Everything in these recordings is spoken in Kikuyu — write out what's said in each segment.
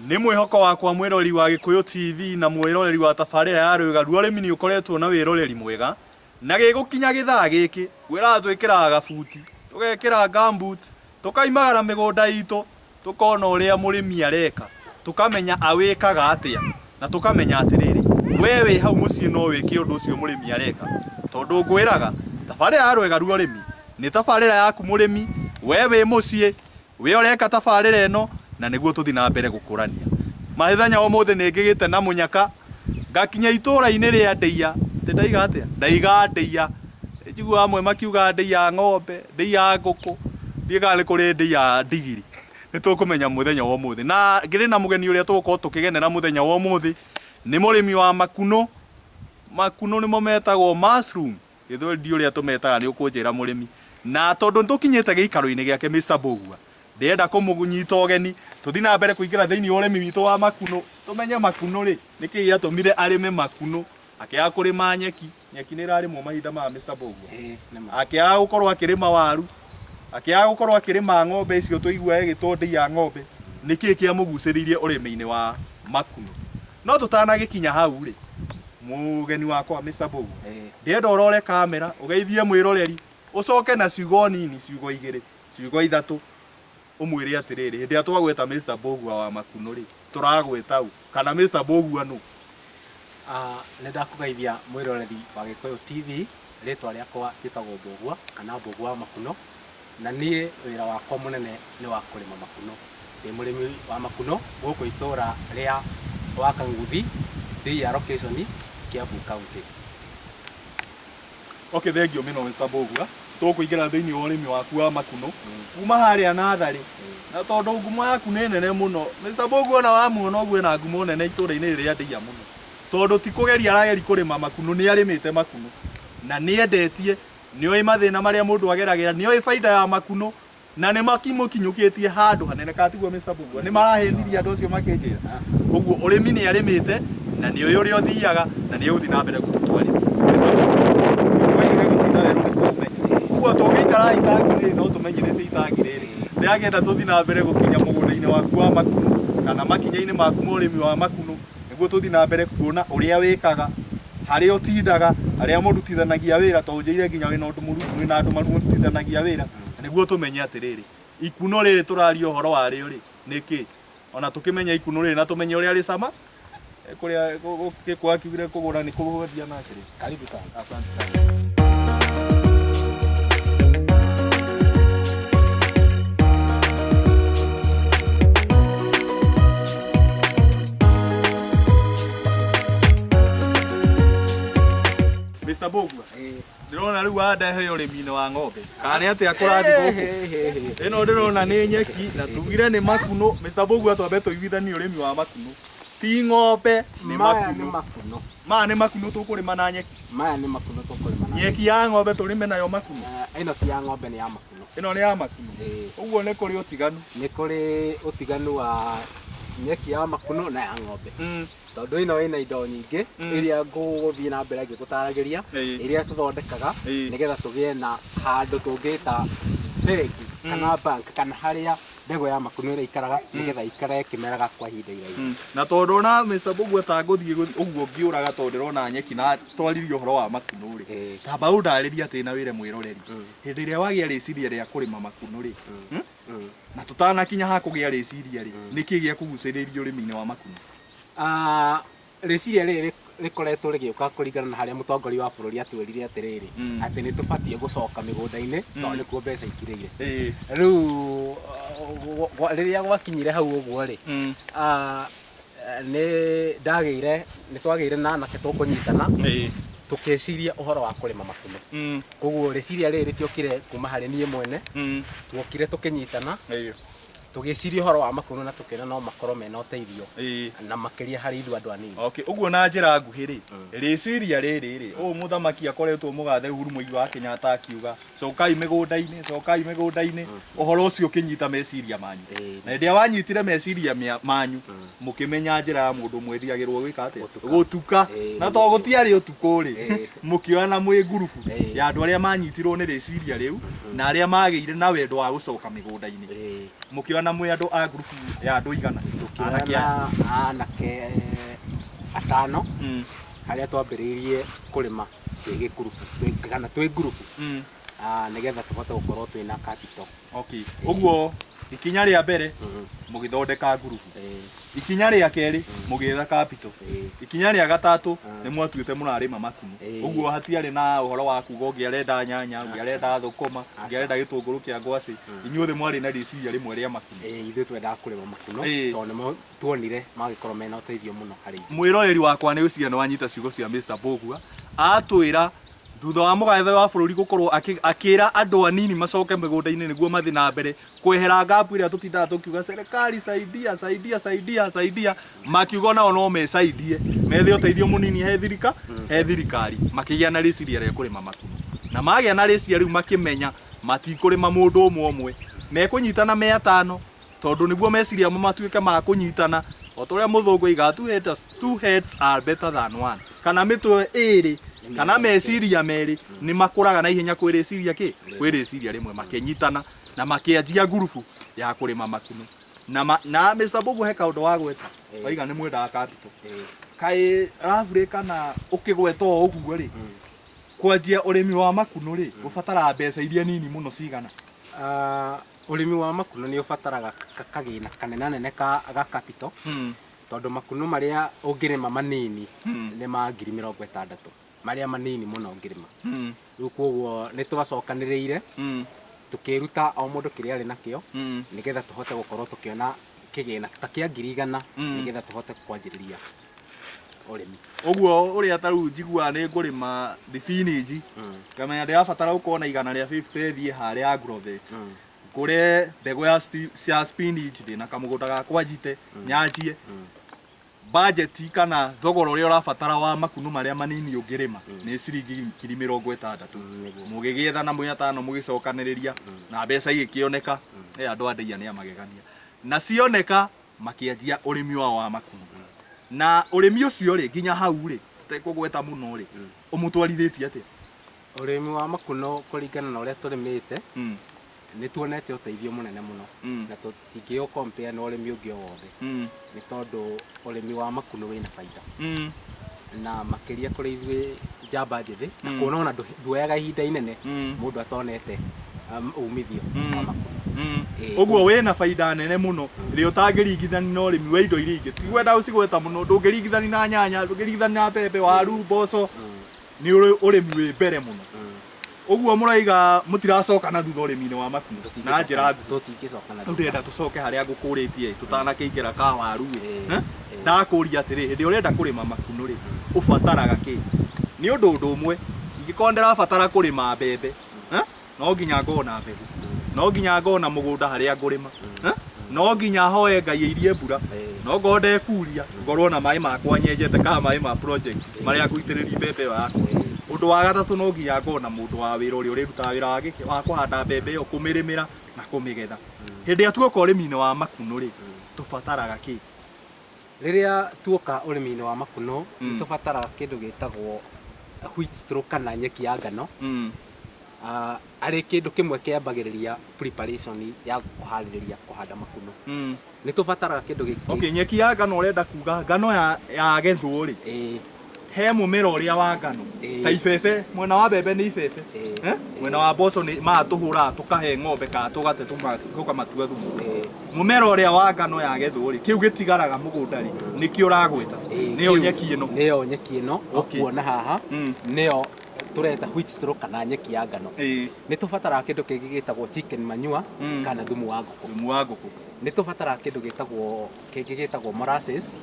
Nĩ mwĩhoko wakwa mwĩroreri wa Gĩkũyũ TV na mwĩroreri wa tabarĩra ya Rwĩga Rwa Ũrĩmi nĩ ũkoretwo na wĩroreri mwega na gĩgũkinya gĩthaa gĩkĩ ngwĩraga twĩkĩraga gabuti tũgekĩra gumboot tũkaimagara mĩgũnda itũ tũkona ũrĩa mũrĩmi areka tũkamenya awĩkaga atĩa na tũkamenya atĩrĩrĩ we wĩ hau mũciĩ no wĩke ũndũ ũcio mũrĩmi areka tondũ ngwĩraga tabarĩra ya Rwĩga Rwa Ũrĩmi nĩ tabarĩra yaku mũrĩmi we wĩ mũciĩ We ũreka tabarĩra ĩno na nĩguo tũthi na mbere gũkũrania. Mahĩthanya ũmũthĩ nĩ ngĩgĩte na mũnyaka ngakinya itũra-inĩ rĩa Ndeiya. Atĩ ndaiga atĩa? Ndaiga Ndeiya. Njiguaga amwe makiuga Ndeiya ng'ombe, Ndeiya ngũkũ, ndiũĩ kana nĩ kũrĩ Ndeiya ndigiri. Nĩ tũkũmenya mũthenya wa ũmũthĩ. Na ngĩrĩ na mũgeni ũrĩa tũgũkorwo tũkĩgenera mũthenya wa ũmũthĩ, nĩ mũrĩmi wa makunũ. Makunũ nĩmo metagwo mushroom. Gĩthweri ndiũĩ ũrĩa tũmetaga nĩ ũkũnjĩra mũrĩmi. Na tondũ nĩ tũkinyĩte gĩikaro-inĩ gĩake Mister Mbũgua, ndĩrenda kũmũnyita ũgeni tũthiĩ na mbere kũingĩra thĩinĩ wa ũrĩmi witũ wa makunũ, tũmenye makunũ rĩ, nĩkĩ gĩatũmire arĩme makunũ, akĩaga kũrĩma nyeki, nyeki nĩ ĩrarĩmwo mahinda maya Mister Mbũgua, Ĩĩ, nĩ ma. akĩaga gũkorwo akĩrĩma waru, akĩaga gũkorwo akĩrĩma ng'ombe icio tũiguaga ĩgĩtwo ndei ya ng'ombe, nĩkĩ kĩamũgucĩrĩirie ũrĩmi-inĩ wa makunũ. No tũtanagĩkinya hau rĩ, mũgeni wakwa Mr. Mbũgua, Ĩĩ. ndĩrenda ũrore kamera, ũgeithie mwĩroreri, ũcoke na ciugo nini, ciugo igĩrĩ, ciugo ithatũ, ũmwĩre atĩrĩrĩ, hĩndĩ ĩrĩa twagweta Mr. Mbũgua wa Makunũ rĩ, tũragweta ũ? Kana Mr. Mbũgua nũ? Ah, nĩ ndakũgeithia mwĩroreri wa Gĩkũyũ TV, rĩtwa rĩakwa njĩtagwo Mbũgua kana Mbũgua wa Makunũ. Na niĩ wĩra wakwa mũnene nĩ wa kũrĩma makunũ. Ndĩ mũrĩmi wa makunũ gũkũ itũra rĩa Wakang'uthi, Ndeiya location, Kiambu County. Okay, thengiũ mĩno Mr. Mbũgua. Tũkũingĩra thĩinĩ wa ũrĩmi waku wa makunũ kuma harĩa natharĩ na tondũ ngumo yaku nĩ nene mũno Mr. Mbũgua ona wamuona ũguo ena ngumo nene itũra-inĩ rĩrĩ rĩa Ndeiya mũno tondũ ti kũgeria arageria kũrĩma makunũ nĩ arĩmĩte makunũ na nĩ endetie Nĩoĩ mathĩna marĩa mũndũ ageragĩra, nĩoĩ baida ya makunũ, na nĩ makimũkinyũkĩtie handũ hanene. Kana tiguo Mr. Mbugua? Nĩ marahenirie andũ acio makĩnjĩra. Ũguo ũrĩmi nĩ arĩmĩte na nĩoĩ ũrĩa ũthiaga na nĩ egũthiĩ na mbere gũtũtwarithia. Mr. Mbugua, woigire gũtinda werũ nĩ kũũmenya. Ũguo tũngĩikara itangi rĩrĩ no tũmenyithĩtie itangi rĩrĩ. Ndĩrakĩenda tũthiĩ na mbere gũkinya mũgũnda-inĩ waku wa makunũ kana makinya-inĩ maku ma ũrĩmi wa makunũ nĩguo tũthiĩ na mbere kuona ũrĩa wĩkaga, harĩa ũtindaga, arĩa mũrutithanagia wĩra, tondũ ũnjĩire nginya wĩna ũndũ wĩna andũ mũrutithanagia wĩra, na nĩguo tũmenye atĩrĩrĩ, ikuno rĩrĩ tũraria ũhoro warĩo rĩ, nĩ kĩ? Ona tũkĩmenye ikuno rĩrĩ na tũmenye ũrĩa rĩcama, kũrĩa gĩkũ akiugire kũgũra nĩ kũwendia nake rĩ. Karibu sana. Asante sana. Mr. Mbugua, ndĩrona rĩu wandehe ũrĩmi-inĩ wa ng'ombe. Kana nĩ atĩa kũrathiĩ gũkũ? Ĩno ndĩrona nĩ nyeki na tugire nĩ makunũ. Mr. Mbugua twambe tũiguithanie ũrĩmi wa makunũ. Ti ng'ombe, nĩ Maya nĩ makunũ. makunũ. Maya nĩ makunũ tũkũrĩma na nyeki. Maya nĩ makunũ tũkũrĩma na Nyeki ya ng'ombe tũrĩme nayo makunũ. Eh, ĩno ti ya ng'ombe nĩ ya makunũ. Ĩno nĩ ya makunũ. Ĩĩ. Ũguo nĩ kũrĩ ũtiganu. Nĩ kũrĩ ũtiganu wa nyeki ya makunũ na ya ng'ombe. Tondũ ĩno ĩna indo nyingĩ iria ngũgũthiĩ na mbere ngĩgũtaragĩria iria tũthondekaga nĩgetha tũgĩe na handũ tũngĩta bengi kana bank kana harĩa mbegũ ya makunũ ĩrĩikaraga nĩgetha ikare ĩkĩmeraga kwa ihinda iraihu. Na tondũ ona Mr. Mbugua ta ngũthiĩ ũguo ngĩũraga tondũ ndĩrona nyeki na twaririe ũhoro wa makunũ rĩ, tamba ũndarĩrie atĩ na wĩre mwĩroreri, hĩndĩ ĩrĩa wagĩa rĩciria rĩa kũrĩma makunũ rĩ, na tũtanakinya ha kũgĩa rĩciria rĩ, nĩkĩ gĩakũgucĩrĩirie ũrĩmi-inĩ wa makunũ? Ah, rĩciria rĩrĩ rĩkoretwo rĩgĩũka kũringana na harĩa mũtongoria wa bũrũri atwĩrire atĩrĩrĩ atĩ nĩ tũbatiĩ gũcoka mĩgũnda-inĩ tondũ nĩkuo mbeca ikirĩire rĩu rĩrĩa gwakinyire hau ũguo rĩ ah, nĩ ndagĩire nĩ twagĩire na anake tũkũnyitana tũkĩciria ũhoro wa kũrĩma makunũ koguo rĩciria rĩrĩ rĩtiokire kuma harĩ niĩ mwene tuokire tũkĩnyitana tũgĩciria ũhoro wa makunũ na tũkĩona no makorwo mena ũteithio na makĩria harĩ ithuĩ andũ anini. Okay, ũguo na njĩra nguhĩ rĩ, rĩciria rĩrĩ rĩ, ũũ mũthamaki akoretwo mũgathe Uhuru Muigai wa Kenyatta akiuga cokai mĩgũnda-inĩ, cokai mĩgũnda-inĩ, ũhoro ũcio ũkĩnyita meciria manyu. Na hĩndĩ ĩrĩa wanyitire meciria manyu, mũkĩmenya njĩra ya mũndũ ũmwe ĩthiagĩrwo gwĩka atĩa? Gũtuka. Na to gũtiarĩ ũtukũ rĩ, mũkĩoyana mwĩ ngurubu ya andũ arĩa manyitirwo nĩ rĩciria rĩu na arĩa magĩire na wendo wa gũcoka mĩgũnda-inĩ. Mũkĩoyana mwĩ andũ a ngurubu ya andũ igana? Anake Tũkĩoyana anake atano harĩa twambĩrĩirie kũrĩma twĩ gĩkurubu kana twĩ ngurubu nĩgetha tũhote gũkorwo twĩna capital. Okay. Ũguo ikinya rĩa mbere mũgĩthondeka ngurubu. Ikinya rĩa kerĩ mũgĩetha capital. Ikinya rĩa gatatũ nĩ mwatuĩte mũrarĩma makunũ. Ũguo hatiarĩ na ũhoro wa kuga ũngĩ arenda nyanya, ũngĩ arenda thũkũma, ũngĩ arenda gĩtũngũrũ kĩa ngwacĩ. Inyuothe mwarĩ na rĩciria rĩmwe rĩa makunũ. Ithuĩ twendaga kũrĩma makunũ tondũ nĩmo tuonire magĩkorwo mena ũteithio mũno harĩ ithuĩ. Mwĩroreri wakwa nĩ gwĩciria nĩ wanyita ciugo cia Mr. Mbũgua. Atwĩra thutha wa mũgathe wa bũrũri gũkorwo akĩra andũ anini macoke mĩgũnda-inĩ nĩguo mathiĩ na mbere kwehera ngapu ĩrĩa tũtindaga tũkiuga serikali saidia saidia saidia saidia, makiuga nao no mecaidie methe ũteithio mũnini he thirika he thirikari, makĩgĩa na rĩciria rĩa kũrĩma makunũ. Na magĩa na rĩciria rĩu makĩmenya matikũrĩma mũndũ ũmwe ũmwe, mekũnyitana me atano tondũ nĩguo meciria mo matuĩke ma kũnyitana, o ta ũrĩa mũthũngũ oigaga two heads are better than one, kana mĩtwe ĩrĩ kana meciria merĩ nĩ makũraga na ihenya kwĩ rĩciria kĩ kwĩ rĩciria rĩmwe. Makĩnyitana na makĩanjia ngurubu ya kũrĩma makunũ. Na na Mr. Mbũgua he kaũndũ wa gweta waiga nĩ mwendaga capital. Kaĩ roughly kana ũkĩgweta o ũguo rĩ, kwanjia ũrĩmi wa makunũ rĩ, ũbataraga mbeca iria nini mũno cigana? Ũrĩmi wa makunũ nĩ ũbataraga kagĩna kanenanene ga capital, tondũ makunũ marĩa ũngĩrĩma manini nĩ ma 60,000, marĩa manini mũno ũngĩrĩma. Rĩu koguo nĩ twacokanĩrĩire tũkĩruta o mũndũ kĩrĩa arĩ nakĩo nĩgetha tũhote gũkorwo tũkĩona kĩgĩna ta kĩa 100,000 nĩgetha tũhote kwanjĩrĩria ũrĩmi. Ũguo ũrĩa ta rĩu njiguaga nĩ ngũrĩma thibinĩnji, ngamenya ndĩrabatara gũkorwo na 150 thiĩ harĩa Agrovet, ngũre mbegũ ya ya spinach, ndĩna kamũgũnda gakwa njite nyanjie. Budget kana thogora ũrĩa ũrabatara wa makunũ marĩa manini ũngĩrĩma nĩ ciringi 60,000. Mũgĩgĩetha na mwĩ atano mũgĩcokanĩrĩria na mbeca igĩkĩoneka. Andũ a Ndeia nĩ amagegania. Na cioneka makĩanjia ũrĩmi wao wa makunũ. Na ũrĩmi ũcio rĩ, nginya hau rĩ, tũtekũgweta mũno rĩ, ũmũtwarithĩtie atĩa? Ũrĩmi wa makunũ kũringana na ũrĩa tũrĩmĩte, nĩ tuonete ũteithio mũnene mũno na tũtingĩũ compare na ũrĩmi ũngĩ o wothe, nĩ tondũ ũrĩmi wa makunũ wĩna baida na makĩria kũrĩ ithuĩ njamba njĩthĩ, na kuona ona nduoyaga ihinda inene mũndũ atonete umithio wa makunũ. Ũguo wĩna baida nene mũno ĩrĩa ũtangĩringithania na ũrĩmi wa indo iria ingĩ. Tigwenda gũcigweta mũno, ndũngĩringithania na nyanya, ndũngĩringithania na mbembe, waru, mboco, nĩ ũrĩmi wĩ mbere mũno. Ũguo mũraiga mũtiracoka na thutha ũrĩmi-inĩ wa makunũ na njĩra nguhĩ. Tũtingĩcoka na thutha. Ndĩrenda tũcoke harĩa ngũkũrĩtie tũtanakĩingĩra ka waru ĩ. Ndakũria atĩrĩ, hĩndĩ ĩrĩa ũrenda kũrĩma makunũ rĩ, ũbataraga kĩ? Nĩ ũndũ ũndũ ũmwe, ingĩkorwo ndĩrabatara kũrĩma mbembe, no nginya ngorwo na mbegũ, no nginya ngorwo na mũgũnda harĩa ngũrĩma, no nginya hoe Ngai airie mbura, no ngorwo ndekuria ngorwo na maĩ makwa nyenjete kana maĩ ma project marĩa ngũitĩrĩria mbembe ĩyo yakwa. Ũndũ wa gatatũ, no nginya ngorwo na mũndũ wa wĩra ũrĩa ũrĩrutaga wĩra wa kũhanda mbembe ĩyo, kũmĩrĩmĩra na kũmĩgetha. Hĩndĩ ĩrĩa tuoka ũrĩmi-inĩ wa makunũ rĩ, tũbataraga kĩ? Rĩrĩa tuoka ũrĩmi-inĩ wa makunũ, nĩ tũbataraga kĩndũ gĩtagwo wheat straw kana nyeki ya ngano, arĩ kĩndũ kĩmwe kĩambagĩrĩria preparation ya kũharĩrĩria kũhanda makunũ. Nĩ tũbataraga kĩndũ gĩkĩ. Okay, nyeki ya ngano ũrenda kuga ngano ya gethwo rĩ, he mũmera ũrĩa wa ngano ta ibebe, mwena wa mbembe nĩ ibebe, eh? Mwena wa mboco nĩ maya tũhũraga tũkahe ng'ombe kana tũgate tũkamatua thumu. Mũmera ũrĩa wa ngano yagethwo rĩ, kĩu gĩtigaraga mũgũnda rĩ, nĩkĩo ũragweta? Nĩyo nyeki ĩno? Nĩyo nyeki ĩno ũkuona haha, nĩyo tũreta wheat straw kana nyeki ya ngano. Nĩ tũbataraga kĩndũ kĩngĩ gĩtagwo chicken manure kana thumu wa ngũkũ. Thumu wa ngũkũ. Nĩ tũbataraga kĩndũ gĩtagwo kĩngĩ gĩtagwo molasses,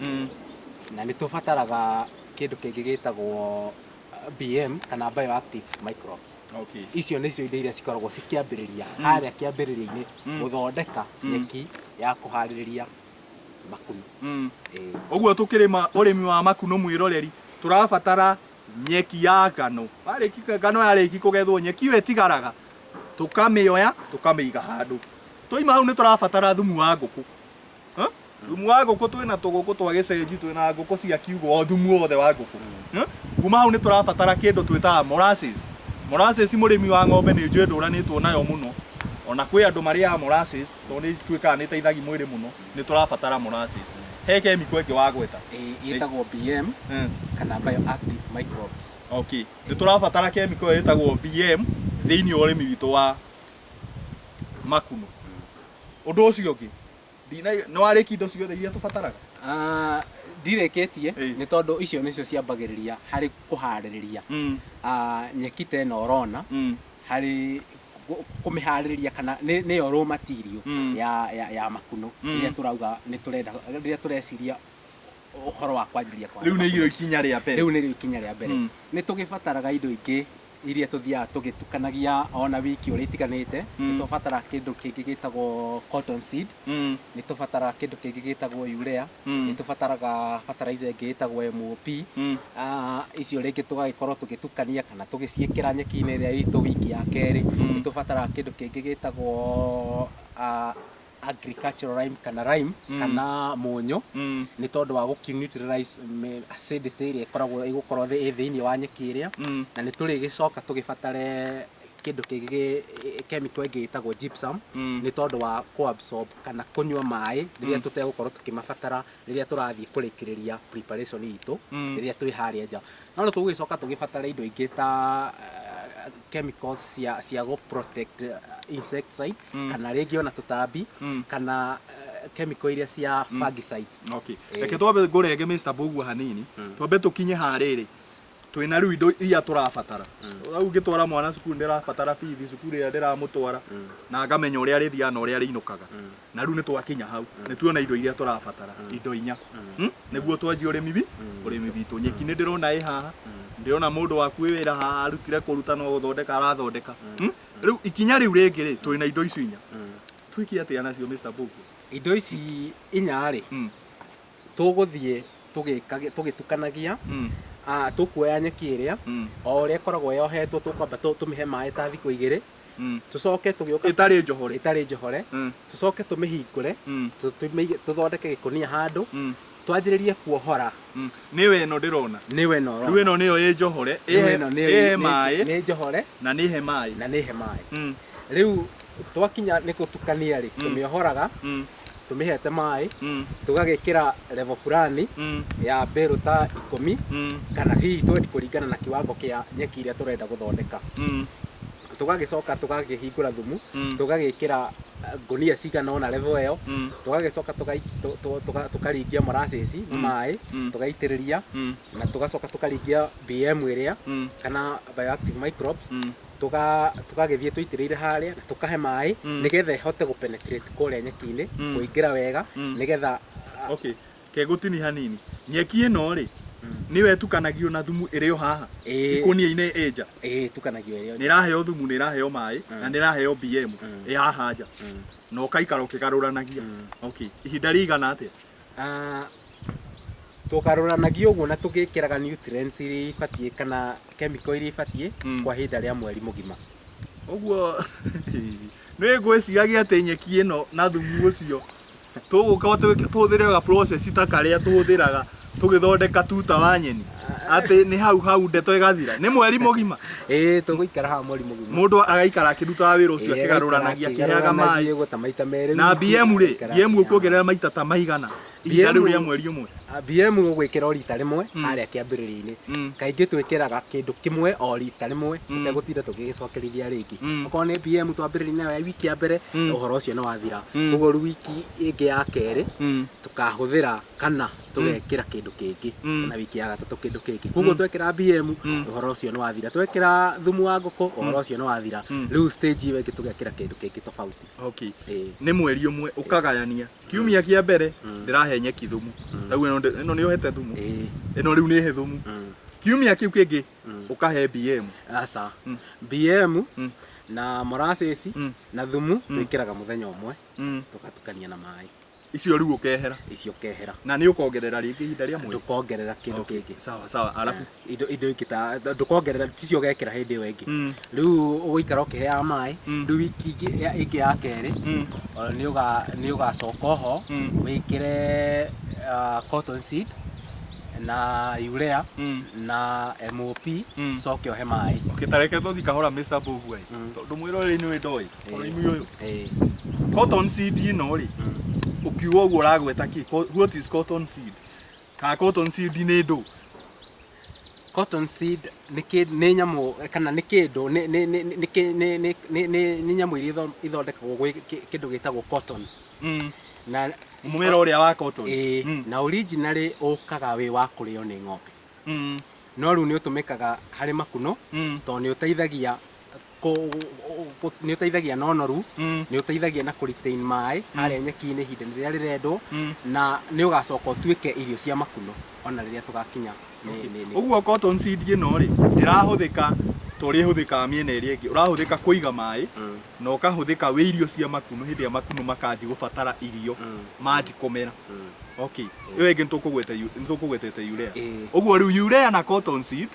na nĩ tũbataraga kĩndũ kĩngĩ gĩtagwo BM kana bioactive microbes. Icio nĩcio indo iria cikoragwo cikĩambĩrĩria harĩa kĩambĩrĩria-inĩ gũthondeka nyeki ya kũharĩrĩria makunũ. Ũguo tũkĩrĩma ũrĩmi wa makunũ, mwĩroreri, tũrabatara nyeki ya ngano. Warĩki ngano yarĩki kũgethwo, nyeki ĩyo ĩtigaraga tũkamĩoya tũkamĩiga handũ. Twaima hau nĩ tũrabatara thumu wa ngũkũ. Huh? Thumu wa ngũkũ, twĩna tũgũkũ twa gĩcenji, twĩna ngũkũ cia kiugũ, o thumu wothe wa ngũkũ. Huh? Kuma hau nĩ tũrabatara kĩndũ twĩtaga molasses. Molasses, mũrĩmi wa ng'ombe nĩ njũĩ ndũranĩtwo nayo mũno, ona kwĩ andũ marĩaga molasses tondũ nĩ cituĩkaga nĩ iteithagia mwĩrĩ mũno. Nĩ tũrabatara molasses. He chemical ĩngĩ wagweta? Ĩĩ, ĩtagwo BM kana bioactive microbes. Okay, nĩ tũrabatara chemical ĩyo ĩtagwo BM thĩinĩ wa ũrĩmi witũ wa makunũ. Ũndũ ũcio ũngĩ, nĩ warĩkia indo ciothe iria tũbataraga? Ah, ndirĩkĩtie. Nĩ tondũ icio nĩcio ciambagĩrĩria harĩ kũharĩrĩria ah, nyeki ta ĩno ũrona harĩ kũmĩharĩrĩria kana nĩyo raw material ya makunũ rĩrĩa tũrauga nĩ tũrenda, rĩrĩa tũreciria ũhoro wa kwanjĩrĩria kũhanda. Rĩu nĩ irio ikinya rĩa mbere. Rĩu nĩrĩo ikinya rĩa mbere. Nĩ tũgĩbataraga indo ingĩ iria tũthiaga tũgĩtukanagia ona wiki ũrĩa itiganĩte. Nĩ tũbataraga kĩndũ kĩngĩ gĩtagwo cotton seed. Nĩ tũbataraga kĩndũ kĩngĩ gĩtagwo urea. Nĩ tũbataraga fertilizer ĩngĩ ĩtagwo MOP. Ah, icio rĩngĩ tũgagĩkorwo tũgĩtukania kana tũgĩciĩkĩra nyeki-inĩ ĩrĩa itũ wiki ya kerĩ. Nĩ tũbataraga kĩndũ kĩngĩ gĩtagwo agricultural lime kana lime kana mũnyũ nĩ tondũ wa gũkĩ neutralize acidity ĩrĩa ĩkoragwo ĩgũkorwo ĩ thĩinĩ wa nyeki ĩrĩa. Na nĩ tũrĩgĩcoka tũgĩbatare kĩndũ kĩngĩ chemical ĩngĩ ĩtagwo gypsum nĩ tondũ wa kũ absorb kana kũnyua maĩ rĩrĩa tũtegũkorwo tũkĩmabatara rĩrĩa tũrathiĩ kũrĩkĩrĩria preparation itũ rĩrĩa twĩ harĩa nja. No nĩ tũgũgĩcoka tũgĩbatare indo ingĩ ta chemicals cia gũ protect insecticide kana rĩngĩ ona tũtambi kana chemical iria cia fungicides. Okay. Reke twambe ngũrenge Mr. Mbugua hanini. Twambe tũkinye harĩrĩ. Twĩna rĩu indo iria tũrabatara. Rĩu ngĩtwara mwana cukuru ndĩrabatara bithi cukuru ĩrĩa ndĩramũtwara na ngamenya ũrĩa arĩthiaga na ũrĩa arĩinũkaga. Na rĩu nĩ twakinya hau. Nĩ tuona indo iria tũrabatara, indo inya. Nĩguo twanjie ũrĩmi witũ. Nyeki nĩ ndĩrona ĩ haha. Ndĩrona mũndũ waku wĩ wĩra haha arutire kũruta no gũthondeka arathondeka. Rĩu ikinya rĩu rĩngĩ rĩ, twĩna indo icio inya. Twĩke atĩa nacio Mr. Mbugua? Indo ici inya rĩ, tũgũthiĩ tũgĩtukanagia. Tũkuoya nyeki ĩrĩa o ũrĩa ĩkoragwo yohetwo, tũkwamba tũmĩhe maĩ ta thikũ 2, tũcoke tũgĩũka ĩtarĩ njohore. Ĩtarĩ njohore. Tũcoke tũmĩhingũre, tũthondeke gĩkũnia handũ, twanjĩrĩrie kuohora. Nĩwe ĩno ndĩrona. Nĩwe ĩno. Rĩu ĩno nĩyo ĩ njohore, ĩhe maĩ. Nĩ njohore. Na nĩ he maĩ. Na nĩ he maĩ. Rĩu twakinya nĩ gũtukania rĩ, tũmĩohoraga tũmĩhete maĩ, tũgagĩkĩra level fulani ya mbĩrũ ta 10 kana hihi 20 kũringana na kiwango kĩa nyeki iria tũrenda gũthondeka. Tũgagĩcoka tũgakĩhingũra thumu, tũgagĩkĩra ngũnia cigana ũna level ĩyo, tũgagĩcoka tũkaringia molasses na maĩ, tũgaitĩrĩria, na tũgacoka tũkaringia BM ĩrĩa kana bioactive microbes, tũgagĩthiĩ tũitĩrĩire harĩa na tũkahe maĩ nĩgetha ĩhote gũ penetrate kũrĩa nyeki-inĩ, kũingĩra wega nĩgetha Okay, kegũtini hanini. Nyeki ĩno rĩ, nĩyo ĩtukanagio na thumu ĩrĩ o haha ikũnia-inĩ ĩ nja? Ĩĩ, ĩtukanagio ĩrĩ o nja. Nĩ ĩraheo thumu, nĩ ĩraheo maĩ na nĩ ĩraheo BM ĩ haha nja na ũkaikara ũkĩgarũranagia. Okay, ihinda rĩigana atĩa? Tũgarũranagia ũguo na tũgĩkĩraga nutrients iria ibatiĩ kana chemical iria ibatiĩ kwa ihinda rĩa mweri mũgima. Ũguo nĩ ngwĩciragia atĩ nyeki ĩno na thumu ũcio tũgũka tũhũthĩre ga process ta karĩa tũhũthĩraga tũgĩthondeka tuta wa nyeni, atĩ nĩ hau hau ndeto ĩgathira. Nĩ mweri mũgima? Ĩĩ, tũgũikara haha mweri mũgima. Mũndũ agaikara akĩrutaga wĩra ũcio, akĩgarũranagia, akĩheaga maĩ. Ũguo ta maita merĩ na wiki, BM rĩ, agaikara BM akĩheaga. Ũkuongerera maita ta maigana ihinda rĩu rĩa mweri ũmwe? BM ũgwĩkĩra o rita rĩmwe harĩa kĩambĩrĩria-inĩ. Kaingĩ twĩkĩraga kĩndũ kĩmwe o rita rĩmwe tũtegũtinda tũgĩgĩcokerithia rĩngĩ. Okorwo nĩ BM twambĩrĩria nayo ya wiki ya mbere, ũhoro ũcio nĩ wathira. Koguo rĩu wiki ĩngĩ ya kerĩ tũkahũthĩra kana tũgekĩra kĩndũ kĩngĩ, kana wiki ya gatatũ kĩndũ kĩngĩ. Koguo twekĩra BM, ũhoro ũcio nĩ wathira. Twekĩra thumu wa ngũkũ, ũhoro ũcio nĩ wathira. Rĩu stage ĩyo ĩngĩ tũgekĩra kĩndũ kĩngĩ tofauti. Okay. Nĩ mweri ũmwe ũkagayania. Kiumia kĩa mbere ndĩrahe nyeki thumu. Rĩu ĩno nĩ ũhete thumu. Ĩno rĩu nĩ he thumu. Kiumia kĩu kĩngĩ ũkahe BM. Aca. BM na molasses na thumu twĩkĩraga mũthenya ũmwe, tũgatukania na maĩ. Icio rĩu ũkehera. Icio ũkehera. Na nĩ ũkongerera rĩngĩ ihinda rĩa mweri? Ndũkongerera kĩndũ kĩngĩ. Sawa sawa, arabu Indo ingĩ ta ndũkongerera, ticio ũgekĩra hĩndĩ ĩyo ĩngĩ. Rĩu ũgũikara ũkĩheaga maĩ. Rĩu wiki ĩngĩ ya kerĩ nĩ ũgacoka oho wĩkĩre cotton seed na urea na MOP, ũcoke ũhe maĩ. Okay, ta reke tũthiĩ kahora Mr. Mbugua ĩ. Tondũ mwĩroreri nĩ ndoĩ. Ũrĩmi ũyũ. Cotton seed ĩno rĩ, Ũkiuga ũguo ũragweta kĩ? What is cotton seed? Kana cotton seed nĩ ndũ? Cotton seed nĩ kĩ nĩ nyamũ kana nĩ kĩndũ nĩ nĩ nĩ nĩ kĩ- nĩ nĩ nĩ nĩ nĩ nyamũ iria ithondekagwo gwĩ kĩndũ gĩtagwo cotton. Na Mũmera ũrĩa wa cotton. Ĩĩ, na originally ũkaga wĩ wa kũrĩo nĩ ng'ombe. No rĩu nĩ ũtũmĩkaga harĩ makuno tondũ nĩ ũteithagia nĩ ũteithagia na ũnoru, nĩ ũteithagia na kũ retain maĩ harĩa nyeki-inĩ ihinda rĩrĩa rĩrendwo, na nĩ ũgacoka ũtuĩke irio cia makuno ona rĩrĩa tũgakinya Ũguo cotton seed ĩno rĩ, ndĩrahũthĩka ta ũrĩa ĩhũthĩkaga mĩena ĩrĩa ĩngĩ. Ũrahũthĩka kũiga maĩ na ũkahũthĩka wĩ irio cia makuno hĩndĩ ĩrĩa makuno makanji gũbatara irio manji kũmera. Okay. Ĩyo ĩngĩ nĩtũkũgwetete urea. Ũguo rĩu urea na cotton seed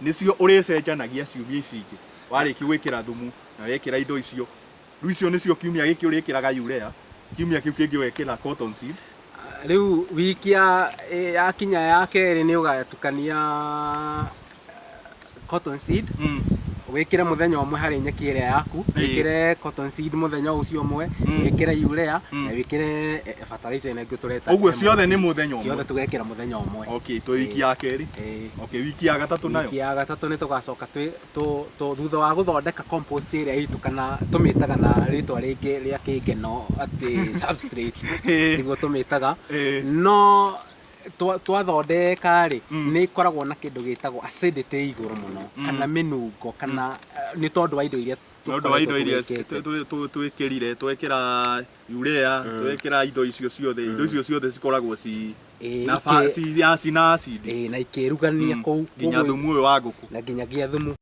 nĩcio ũrĩcenjanagia ciumia ici ingĩ. Warĩkia gwĩkĩra thumu na wekĩra indo icio, rĩu icio nĩcio kiumia gĩkĩ ũrĩkĩraga urea, kiumia kĩu kĩngĩ ũgekĩra cotton seed. Rĩu wiki ya yakinya ya kerĩ nĩ ũgatukania cotton seed wĩkĩre mũthenya ũmwe harĩ nyeki ĩrĩa yaku, wĩkĩre cotton seed mũthenya ũcio ũmwe, wĩkĩre urea na wĩkĩre fertilizer ĩno ĩngĩ tũreta Ũguo ciothe nĩ mũthenya ũmwe? Ciothe tũgekĩra mũthenya ũmwe. Okay, twĩ wiki ya kerĩ. Okay, wiki ya gatatũ nayo? Wiki ya gatatũ nĩ tũgacoka twĩ thutha wa gũthondeka compost ĩrĩa itũ kana tũmĩtaga na rĩtwa rĩngĩ rĩa kĩngeno atĩ substrate nĩguo tũmĩtaga no twathondeka rĩ nĩ ĩkoragwo na kĩndũ gĩtagwo acidity igũrũ mũno kana mĩnungo kana nĩ tondũ wa indo iria Nĩ ũndũ wa indo iria twĩkĩrire, twekĩra urea, twekĩra indo icio ciothe, indo icio ciothe cikoragwo ci na ci na acid. Ĩĩ, na ikĩrugania kũu nginya thumu ũyũ wa ngũkũ. Na nginyagia thumu.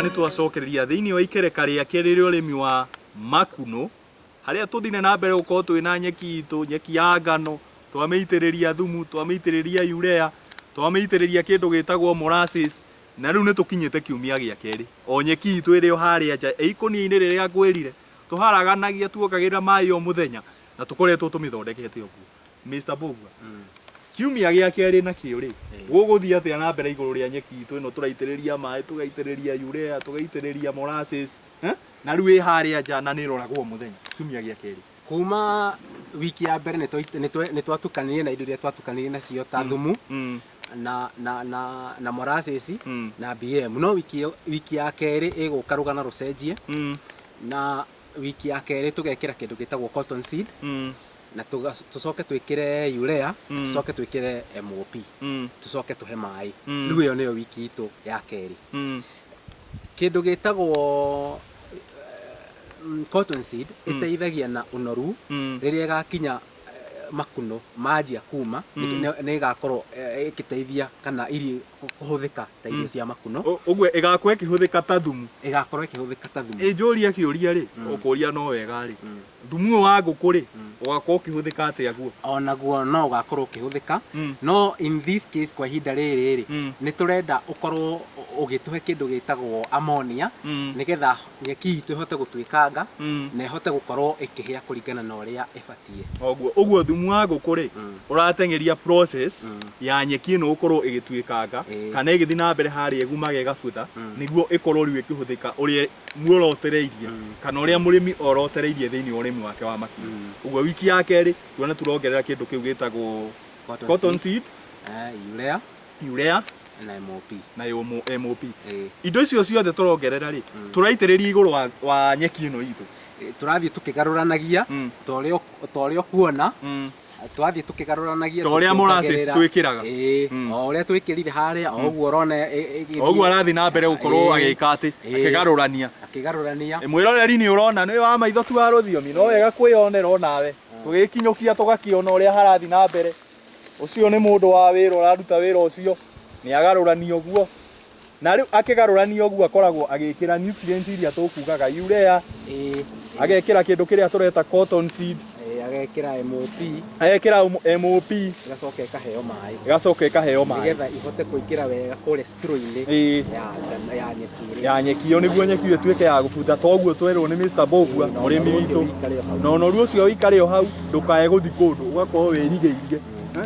Nĩ twacokereria thĩinĩ wa ikereka rĩa kerĩ rĩa ũrĩmi wa makuno harĩa tũthire na mbere gũkorwo twĩna nyeki itũ, nyeki ya ngano, twamĩitĩrĩria thumu, twamĩitĩrĩria urea, twamĩitĩrĩria kĩndũ gĩtagwo molasses, na rĩu nĩ tũkinyĩte kiumia gĩa kerĩ. O nyeki itũ ĩrĩ o harĩa nja ĩ ikũnia-inĩ rĩrĩa ngwĩrire, tũharaganagia tuongagĩrĩra maĩ o mũthenya na tũkoretwo tũmĩthondekete ũguo. Mr. Mbũgua, kiumia gĩa kerĩ nakĩo rĩ, gũgũthiĩ atĩa na mbere igũrũ rĩa nyeki itũ ĩno tũraitĩrĩria maĩ, tũgaitĩrĩria urea, tũgaitĩrĩria molasses, eh? Na rĩu ĩ harĩa nja na nĩ ĩroragwo o mũthenya, kiumia gĩa kerĩ. Kuma wiki ya mbere nĩ twatukanirie na indo iria twatukanirie nacio ta thumu na molasses na BM. No wiki ya kerĩ ĩgũka rũgano rũcenjie na wiki ya kerĩ tũgekĩra kĩndũ gĩtagwo cotton seed na tũcoke twĩkĩre urea, tũcoke twĩkĩre MOP, tũcoke tũhe maĩ. Rĩu ĩyo nĩyo wiki itũ ya kerĩ. Kĩndũ gĩtagwo cotton seed ĩteithagia na ũnoru rĩrĩa ĩgakinya makuno manjia kuma nĩ ĩgakorwo ĩgĩteithia kana irio kũhũthĩka ta irio cia makuno. Ũguo ĩgakorwo ĩkĩhũthĩka ta thumu. Ĩgakorwo ĩkĩhũthĩka ta thumu. Ĩ njũrie kĩũria rĩ, ũkũria no wega rĩ, thumu ũyũ wa ngũkũ rĩ, ũgakorwo ũkĩhũthĩka atĩa guo? Onaguo no ũgakorwo ũkĩhũthĩka, no in this case kwa ihinda rĩrĩ rĩ, nĩ tũrenda ũkorwo Ũgĩtũhe kĩndũ gĩtagwo ammonia nĩgetha nyeki itũ ĩhote gũtuĩkanga na ĩhote gũkorwo ĩkĩhĩa kũringana na ũrĩa ĩbatiĩ. Oguo ũguo thumu wa ngũkũ rĩ ũrateng'eria process ya nyeki ĩno gũkorwo ĩgĩtuĩkanga kana ĩgĩthiĩ na mbere harĩa ĩgumage ĩgabutha nĩguo ĩkorwo rĩu ĩkĩhũthĩka ũrĩa muorotereirie kana ũrĩa mũrĩmi orotereirie thĩinĩ wa ũrĩmi wake wa makinya. Ũguo wiki ya kerĩ tuone tũrongerera kĩndũ kĩu gĩtagwo cotton cotton seed, seed, urea urea na MOP. Na MOP. Indo icio ciothe tũrongerera rĩ, tũraitĩrĩria igũrũ wa nyeki ĩno itũ. Tũrathiĩ tũkĩgarũranagia ta ũrĩa ũkuona, twathiĩ tũkĩgarũranagia Ta ũrĩa molasses tũkĩongagĩrĩra. Twĩkĩraga. Ĩĩ, o ũrĩa twĩkĩrire harĩa, o ũguo ũrona ĩgĩthiĩ. O ũguo arathiĩ na mbere gũkorwo agĩka atĩ akĩgarũrania. Akĩgarũrania. Mwĩroreri nĩ ũrona nĩ wa maitho tu wa rũthiomi no wega kwĩyonera onawe tũgĩkinyũkia tũgakĩona ũrĩa harathiĩ na mbere. Ũcio nĩ mũndũ wa wĩra ũraruta wĩra ũcio, nĩ agarũrania ũguo, na rĩu akĩgarũrania ũguo akoragwo agĩkĩra nutrients iria tũkugaga, urea, agekĩra kĩndũ kĩrĩa tũreta cotton seed, Agekĩra MOP, agekĩra MOP, ĩgacoka ĩkaheo maĩ, ĩgacoka ĩkaheo maĩ nĩgetha ihote kũingĩra wega kũrĩa straw-inĩ ya nyeki ĩrĩa. Ya nyeki ĩyo, nĩguo nyeki ĩyo ĩtuĩke ya gũbutha toguo twerwo nĩ Mr. Mbũgua, Na mũrĩmi ũnoru ũcio witũ. ũikare o hau. Na ũnoru ũcio ũikare o hau, ndũkae gũthiĩ kũndũ, ũgakorwo wĩrigĩirie.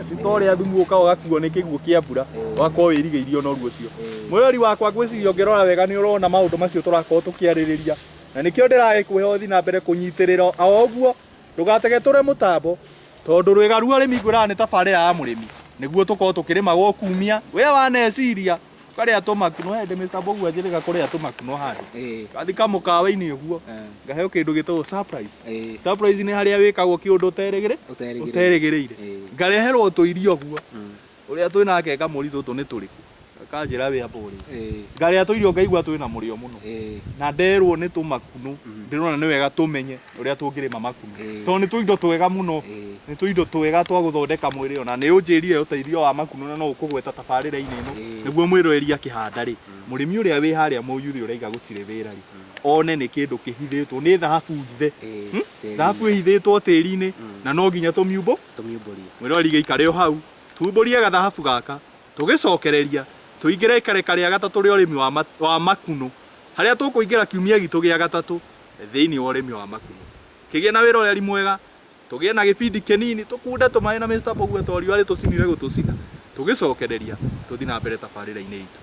Ti ta ũrĩa thumu ũkaga ũgakuo nĩ kĩguũ kĩa mbura, ũgakorwo wĩrigĩirie ũnoru ũcio. Mwĩrori wakwa, ngwĩciria ũngĩrora wega nĩ ũrona maũndũ macio tũrakorwo tũkĩarĩrĩria, na nĩkĩo ndĩragĩkũhe ũthiĩ na mbere kũnyitĩrĩra o ũguo, ndũgategetũre mũtambo, tondũ Rwĩga Rwa Ũrĩmi ngwĩraga nĩ tabarĩra ya mũrĩmi nĩguo tũkorwo tũkĩrĩma gũkumia we waneciria ũkarĩa tũmakuno. He hĩndĩ Mr. Mbũgua anjĩrĩga kũrĩa tũmakuno handũ, ngathi kamũkawa-inĩ ũguo, ngaheo kĩndũ gĩtagwo surprise. Surprise nĩ harĩa wĩkagwo kĩũndũ ũterĩgĩrĩ Ũterĩgĩrĩire. Ũterĩgĩrĩire. Ngareherwo tũirio ũguo ũrĩa twĩnake, ngamũri tũtũ nĩ tũrĩkũ, akanjĩra wĩ amba ũrĩe. Ngarĩa tũirio ngaigua twĩna mũrĩo mũno, na nderwo nĩ tũmakuno. Ndĩrona nĩ wega tũmenye ũrĩa tũngĩrĩma makuno, tondũ nĩ tũindo twega mũno, nĩ tũindo twega twa gũthondeka mwĩrĩ. Ona nĩ ũnjĩrire ũteithio wa makuno na no ũkũgweta tabarĩra-inĩ ĩno, nĩguo mwĩroreri akĩhanda rĩ, mũrĩmi ũrĩa wĩ harĩa mũyuthi ũraiga gũtirĩ wĩra rĩ, one nĩ kĩndũ kĩhithĩtwo, nĩ thahabu hithe. Tĩri-inĩ. Thahabu ĩhithĩtwo tĩri-inĩ na no nginya tũmiumbo Tũmiumbũrie. Mwĩroreri gĩikare o hau, tumbũrie gathahabu gaka, tũgĩcokereria tũingĩre ikareka rĩa gatatũ rĩa ũrĩmi wa makuno, harĩa tũkũingĩra kiumia gitũ gĩa gatatũ thĩinĩ wa ũrĩmi wa makuno. Kĩgĩe na wĩroreri mwega, tũgĩe na gĩbindi kĩnini, tũkunde tũmaĩ na Mr. Mbũgua to riũa rĩtũcinire gũtũcina, tũgĩcokereria tũthiĩ na mbere tabarĩra-inĩ itũ.